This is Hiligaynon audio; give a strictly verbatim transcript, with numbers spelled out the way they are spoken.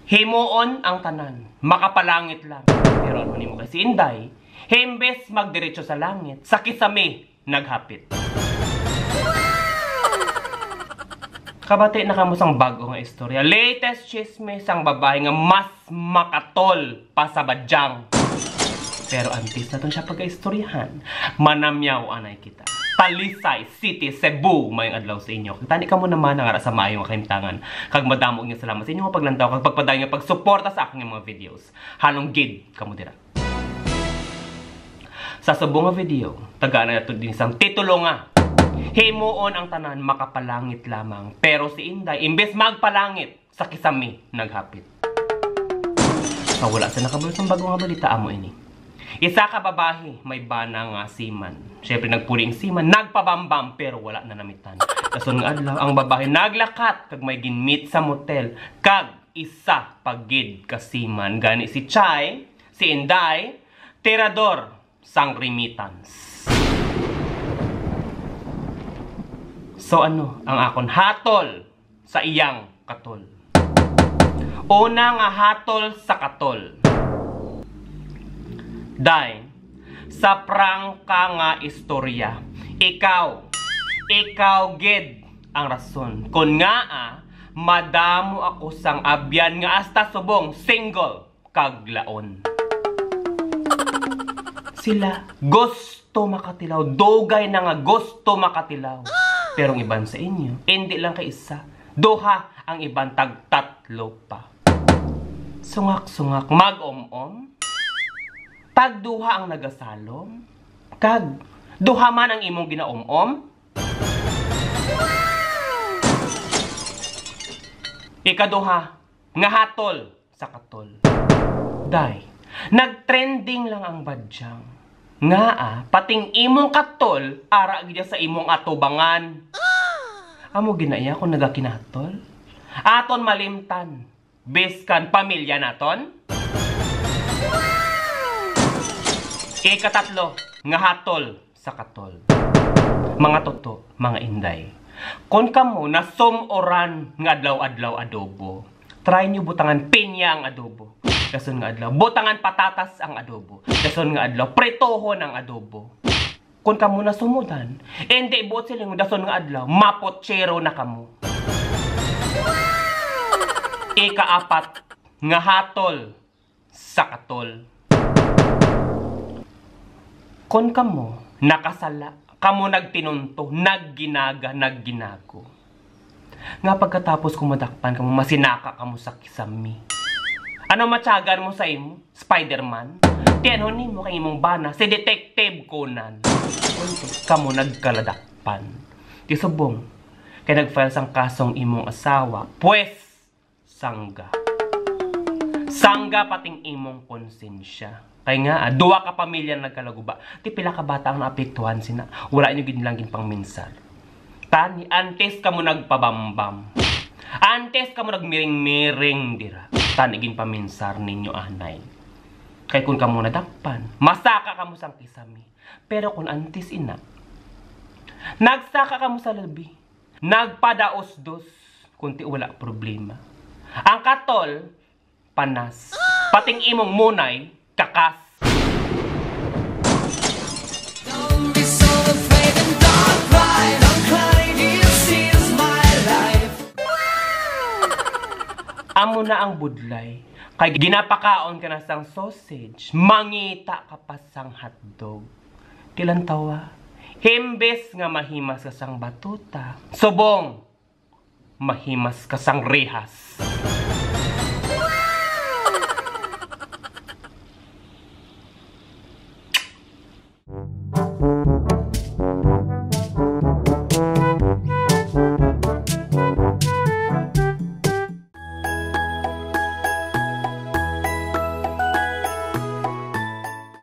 Himuon ang tanan, makapalangit lang. Pero ano nimo kay si Inday, himbes magdiretso sa langit, sa kisame naghapit. Kabati na kamo sang bag-o nga istorya. Latest chisme sang babae nga mas makatol pa sa badyang. Pero antes naton siya pagaistoryahan, manamyaw anay kita. Talisay City, Cebu, maayong adlaw sa inyo. Kag tani kamo naman ang ara sa maayo nga kahimtangan. Kag madamo nga salamat sa inyo nga paglantaw kag pagpadayon nga pagsuporta sa akon nga mga videos. Halong gid kamo dira. Sa subong nga video, tagaan na nato din sang titulo nga Himuon ang tanan, makapalangit lamang. Pero si Inday, imbes magpalangit, sa kisame naghapit. Sa wala sa nakabalo sang bago nga balita, amo ini. Isa ka babayi may bana nga seaman. Siyempre, nagpuli ang seaman, nagpabambam, pero wala na namitan. Dason nga adlaw, ang babayi naglakat kag may ginmeet sa motel, kag isa pa gid ka seaman. Gani si Chay, si Inday, tirador sang remittance. So ano ang akon hatol sa iyang katol? Una nga hatol sa katol. Day, sa prangka nga istorya, ikaw, ikaw gid ang rason kon ngaa madamo ako sang abyan nga hasta subong single kag laon. Sila gusto makatilaw, dugay na nga gusto makatilaw. Pero ang iban sa inyo, indi lang kay isa, duha, ang iban tag tatlo pa. Sungak-sungak, mag-om-om. Tagduha ang nagasalom, kag duha man ang imong ginaom-om. Ikaduha, nga hatol sa katol. Day, nagtrending lang ang badyang. Ngaa, pating imong katol, ara gid sa imong atubangan. Amo gid na iya kung nagakinatol. Aton malimtan, biskan pamilya naton. Ikatatlo, nga hatol sa katol. Mga toto, mga inday, kon kamo nasum-oran nga adlaw-adlaw adobo, try nyo butangan pinya ang adobo. Dason nga adlaw, butangan patatas ang adobo. Dason nga adlaw, pritohon ang adobo. Kon kamo nasumudan, indi buot silingon, dason nga adlaw, mapotsero na kamo. Ikaapat nga hatol sa katol. Kon kamo nakasala, kamo nagtinunto, nagginaga, nagginago, nga pagkatapos kung madakpan kamo, masinaka kamo sa kisame. Ano matyagan mo sa imo? Spider-Man? Tiyanhon nimo kay imong bana, si Detective Conan. Kamo nagkaladakpan. Ti subong, kay nag-file sang kasong imong asawa. Pwes, sangga. Sangga pating imong konsensya. Kay nga, ah, duwa ka pamilya nagkalaguba. Ti pila ka bata ang naapektuhan sina? Wala nyo gid lang ginpangminsar. Tani, antes kamo nagpabambam. Antes kamo nagmiring-miring dira. Tani ginpaminsar ninyo anay. Kay kung kamo nadakpan, masaka kamo sang kisame. Pero kung antes ina, nagsaka kamo sa labi. Nagpadausdos, kunti wala problema. Ang katol, panas. Pating imong munay, kakas. Don't be so afraid and don't cry, don't cry, this is my life. Amo na ang budlay. Kay ginapakaon ka na sang sausage, mangita ka pa sang hotdog. Tilantawa, himbes nga mahimas ka sang batuta, subong mahimas ka sang rehas.